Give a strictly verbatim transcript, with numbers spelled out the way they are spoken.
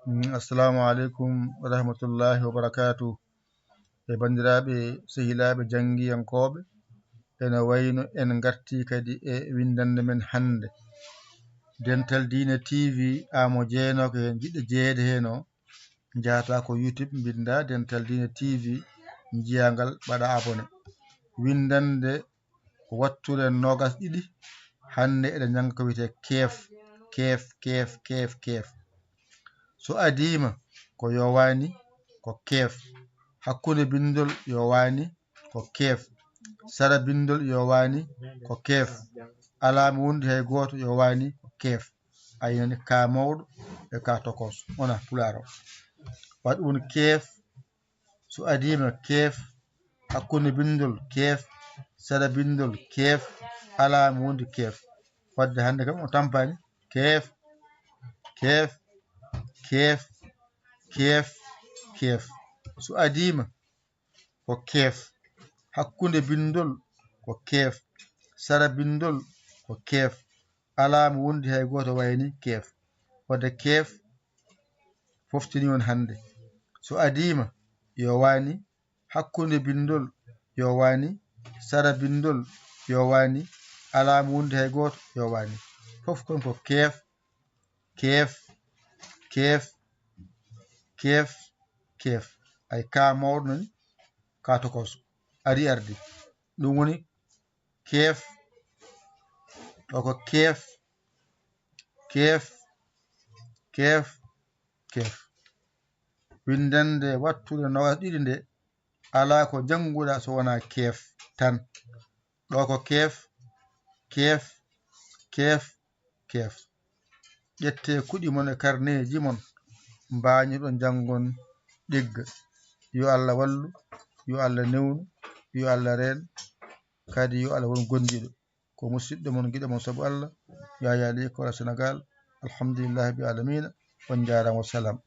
Mm, assalamu aleykum wa rahmatullahi wa barakatuh. E banndiraaɓe, sehilaaɓe, janngiyankooɓe, ene wayno en ngartii kadi e winndannde men hannde. Dental Diine T V, amo jeenooka heen, jiɗɗo jeyeede heen o, njahata ko YouTube, mbinnda Dental Diine T V, njiya ngal, mbaɗa abonné. Winndannde ko wattude noogas ɗiɗi, hannde eɗen njannga ko wiyetee keef, keef, keef, keef, keef. So adiima ko yowaani, ko keef. Hakkunde binndol yowaani, ko keef. Sara binndol yowaani, ko keef. Alaa mo wondi hay gooto yowaani, ko keef. A yinani ka mawɗo e ka tokooso, wona pulaar o. Waɗi woni keef, so adiima keef, hakkunde binndol keef, sara binndol keef, alaa mo wondi keef. Wadde hannde kam o tampaani keef, keef, keef, keef, keef. So adiima ko keef, hakkunde binndol ko keef, sara binndol ko keef, alaa mo wondi hay gooto wayani keef. Wadde keef foftini on hannde. So adiima yowaani, hakkunde binndol yowaani, sara binndol yowaani, alaa mo wondi hay gooto yowaani. Fof kon ko keef, keef, keef, keef, keef. Ay ka mawɗo noon, ka tokooso. Ari ardi. Ɗum woni keef, ɗo ko keef, keef, keef, keef. Winndannde wattude noogas ɗiɗi nde, alaa ko njannguɗa so wonaa keef tan. Ɗo ko keef, keef, keef, keef. Ƴettee kuɗi mon e karneeji mon, mbaañoɗon, njanngon, ɗigga. Yo Allah wallu, yo Allah newnu, yo Allah reen, kadi yo Allah won gondiiɗo. Ko musiɗɗo mon, giɗo mon sabu Allah, Yaya Ly, Kora Senegaal. Alhamdulillahi rabbil aalamiina. On njaaraama, wa salaam.